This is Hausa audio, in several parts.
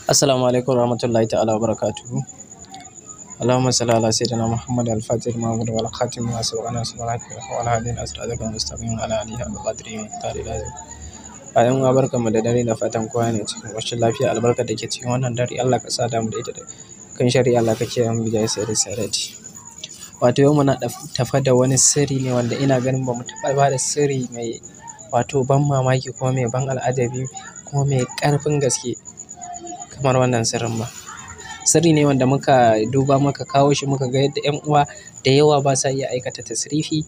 Assalamu alaikum warahmatullahi ta'ala wabarakatuhu. Allahumma salli ala sayyidina Muhammad al-Fatih al-Mawlud wal Khatim wa sabaqana sabaqana wa ala hadina asratal mustaqim wa ala alihi wa qadrihi wa qadari lazim. Bayan uwa, barkanmu da dare, da fatan kowa ne cikin ƙoshin lafiya. Albarka da ke cikin wannan dare, Allah ka sa mu da ita da kan shari'a, Allah ka kiyaye mu bijai sai da sarati. Wato yau muna tafa da wani sirri ne wanda ina ganin ba mu taɓa ba da sirri mai wato ban mamaki, kuma mai ban al'ajabi, kuma mai ƙarfin gaske kamar wannan sirrin ba. Sirri ne wanda muka duba muka kawo shi, muka ga yadda 'yan uwa da yawa ba sa iya aikata tasrifi,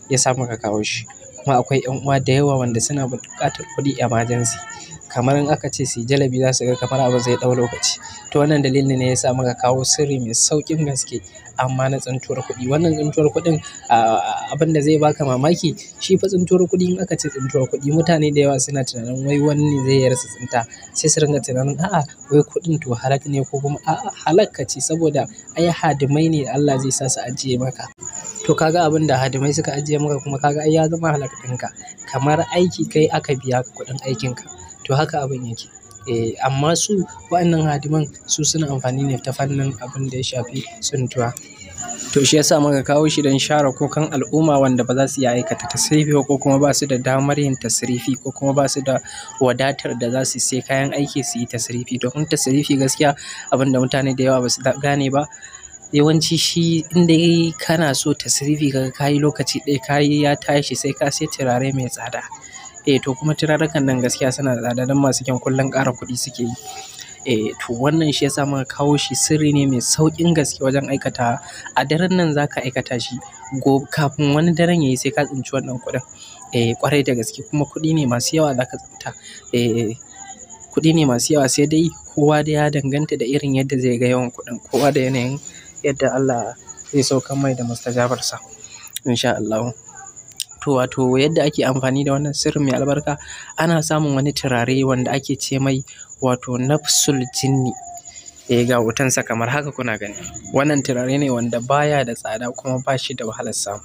ya sa muka kawo shi. Kuma akwai 'yan uwa da yawa wanda suna buƙatar kuɗi emergency. Kamar in aka ce su yi jalabi, za su ga kamar abu zai ɗau lokaci. To wannan dalilin ne ya sa muka kawo sirri mai sauƙin gaske amma na tsintuwar kuɗi. Wannan tsintuwar kuɗin, abin da zai baka mamaki, shi fa tsintuwar kuɗi, in aka ce tsintuwar kuɗi, mutane da yawa suna tunanin wai wani ne zai rasa tsinta. Sai su ringa tunanin a'a, wai kuɗin to halak ne ko kuma a'a, halak ka ce, saboda ai hadimai ne Allah zai sa su ajiye maka. To kaga abin da hadimai suka ajiye maka, kuma kaga ai ya zama halak ɗinka. Kamar aiki kai aka biya ka kuɗin aikinka. To haka abin yake. Amma su waɗannan hadiman su suna amfani ne ta fannin abin da ya shafi tsintuwa. To shi ya sa muka kawo shi don share kukan al'umma wanda ba za su iya aikata tasrifi ba, ko kuma ba su da damar yin tasrifi, ko kuma ba su da wadatar da za su sai kayan aiki su yi tasrifi. Domin tasrifi gaskiya abin da mutane da yawa ba su gane ba. Yawanci shi in dai kana so tasrifi kaga ka yi lokaci ɗaya ka yi ya tashi, sai ka sai turare mai tsada. To kuma turarukan nan gaskiya suna da tsada, don masu kyan kullum ƙara kuɗi suke yi. To wannan shi ya sa muka kawo shi, sirri ne mai sauƙin gaske wajen aikata. A daren nan za ka aikata shi, gobe kafin wani daren yayi sai ka tsinci wannan kuɗin. Ƙwarai da gaske, kuma kuɗi ne masu yawa za ka tsinta. Kuɗi ne masu yawa, sai dai kowa dai ya danganta da irin yadda zai ga yawan kuɗin. Kowa da yanayin yadda Allah zai saukar mai da mustajabarsa in sha Allahu. To wato yadda ake amfani da wannan sirrin mai albarka, ana samun wani turare wanda ake ce mai wato nafsul jinni. Ga hotonsa kamar haka kuna gani. Wannan turare ne wanda baya da tsada kuma ba shi da wahalar samu.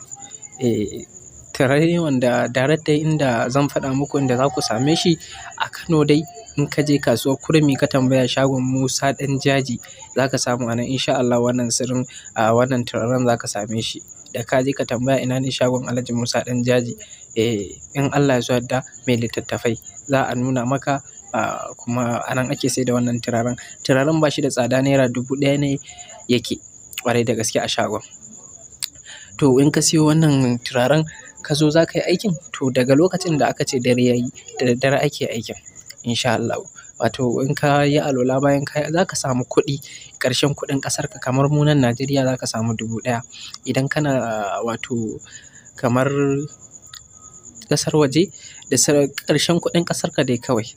Turare ne wanda direct dai inda zan faɗa muku inda za ku same shi a Kano dai, in ka je kasuwar Kurmi ka tambaya shagon Musa Ɗan Jaji, za ka samu a nan in sha Allah wannan sirrin, wannan turaren za ka same shi. Da ka je ka tambaya ina ne shagon Alhaji Musa Ɗan Jaji, in Allah ya so yadda, mai littattafai, za a nuna maka, kuma a nan ake sayar da wannan turaren. Turaren ba shi da tsada, ₦1,000 ne yake ƙwarai da gaske a shagon. To in ka siyo wannan turaren ka zo za ka yi aikin, to daga lokacin da aka ce dare yayi, da daddare ake aikin in sha Allahu. Wato in ka yi alwala, bayan ka yi, za ka samu kuɗi ƙarshen kuɗin ƙasarka, kamar mu nan Najeriya za ka samu 1,000. Idan kana wato kamar ƙasar waje, da ƙarshen kuɗin ƙasarka dai kawai.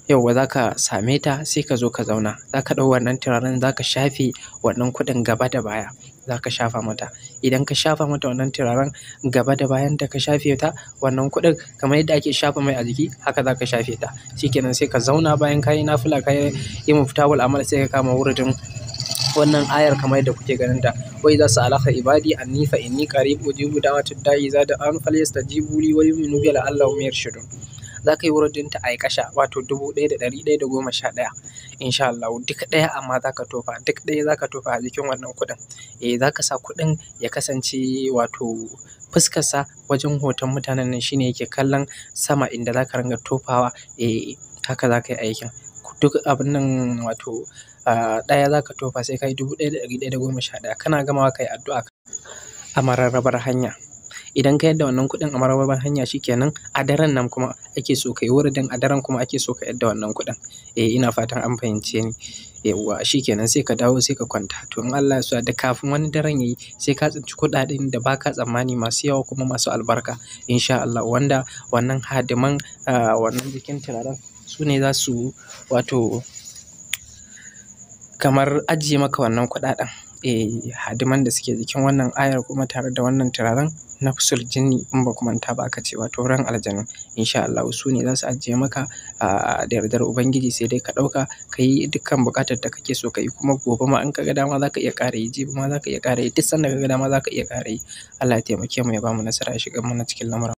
Yauwa za ka same ta, sai ka zo ka zauna. Za ka ɗau wannan turaren, za ka shafe wannan kuɗin gaba da baya. Za ka shafa mata. Idan ka shafa mata wannan turaren gaba da bayan da ka shafe ta wannan kuɗin, kamar yadda ake shafa mai a jiki, haka za ka shafe ta. Shi kenan, sai ka zauna, bayan ka yi nafila, ka yi muftahul amal, sai ka kama wuridin wannan ayar kamar yadda kuke ganin ta. Wa iza sa'alaka ibadi anni fa inni qarib ujibu da'watad da'i iza da'an falyastajibu li wa yu'minu bi la'allahum yarshudun. Za ka yi wuridin ta a kasha wato 1,111 in sha Allahu. Duk ɗaya amma za ka tofa, duk ɗaya za ka tofa a jikin wannan kuɗin. Za ka sa kuɗin ya kasance wato fuskarsa wajen hoton mutanen nan shine yake kallon sama inda za ka ringa tofawa. Haka za ka yi aikin. Duk abun nan wato ɗaya za ka tofa, sai ka yi 1,111. Kana gamawa ka yi addu'a a mararrabar hanya. Idan ka yadda wannan kuɗin a mararrabar hanya, shi kenan, a daren nan kuma ake so ka yi wuridin, a daren kuma ake so ka yadda wannan kuɗin. Ina fatan an fahimce ni. Yauwa, shi kenan, sai ka dawo sai ka kwanta. To in Allah ya so yadda, kafin wani daren yayi sai ka tsinci kuɗaɗen da ba ka tsammani, masu yawa kuma masu albarka in sha Allah. Wanda wannan hadiman wannan jikin turaren su ne za su wato kamar ajiye maka wannan kuɗaɗen. Hadiman da suke jikin wannan ayar kuma tare da wannan turaren nafsul jinni, in ba ku manta ba aka ce wato ran aljanu, in sha Allahu su ne za su ajiye maka da yardar Ubangiji, sai dai ka ɗauka ka yi dukkan buƙatar da kake so ka yi. Kuma gobe ma in ka ga dama za ka iya ƙara yi, jibi ma za ka iya ƙara yi, duk sanda ka ga dama za ka iya ƙara yi. Allah ya taimake mu, ya bamu nasara, ya shiga mana cikin lamuran.